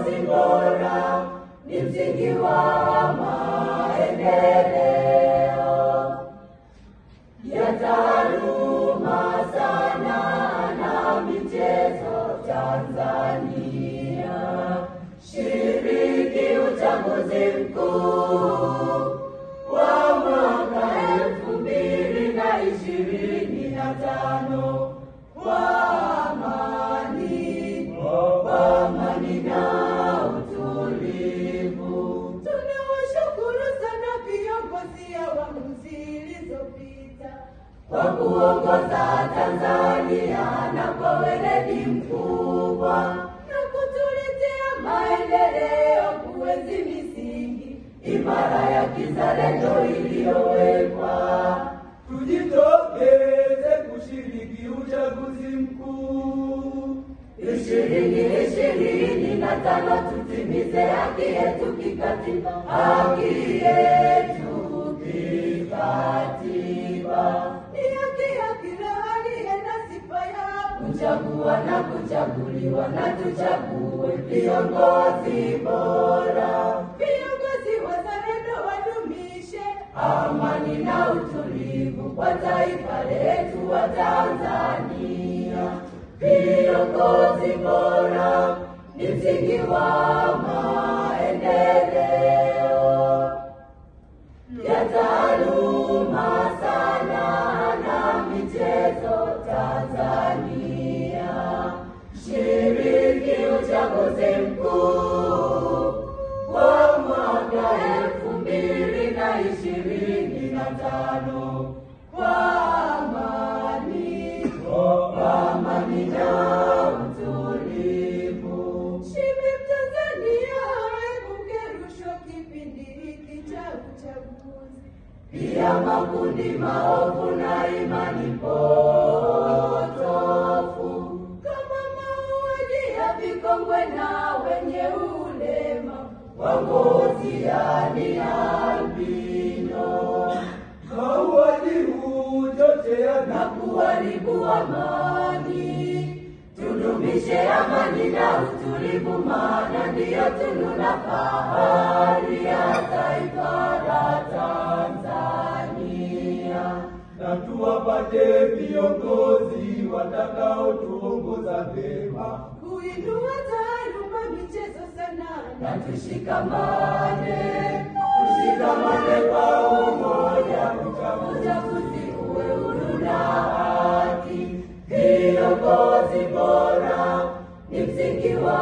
Viongozi bora ni msingi wa maendeleo ya taaluma, sanaa na michezo Tanzania. Shiriki uchaguzi mkuu wa mwaka 2025 kwa amani, kwa amani na utulivu. Tunawashukuru sana viongozi awamu zilizopita kwa kuongoza Tanzania na kwa weledi mkubwa na kutuletea maendeleo, kuenzi misingi imara ya kizalendo iliyowekwa. Tujitokeze kushiriki uchaguzi mkuu 2025, tutimize haki yetu kikatiba, haki yetu kikatiba. Ni haki ya kila aliye na sifa ya kuchagua na kuchaguliwa, na tuchague viongozi bora, viongozi wazalendo wadumishe amani na utulivu kwa taifa letu wa Tanzania. Viongozi bora ni msingi wa maendeleo ya taaluma, sanaa na michezo Tanzania. Shiriki uchaguzi mkuu wa mwaka 2025 kwa amani, kwa amani na utulivu. Shime Mtanzania aepuke rushwa kipindi hiki cha uchaguzi, pia makundi maovu na imani potofu kama mauaji ya vikongwe na wenye ulema wa ngozi yani albino. Mauaji huchochea na kuharibu amani. Tudumishe amani na utulivu, maana ndiyo tunu na fahari ya taifa la Tanzania. Na tuwapate viongozi watakaotuongoza vyema, kuinua taaluma, michezo, sanaa, na tushikamane, tushikamane kwa umoja, uchaguzi uwe huru na haki. Viongozi bora ni msingi wa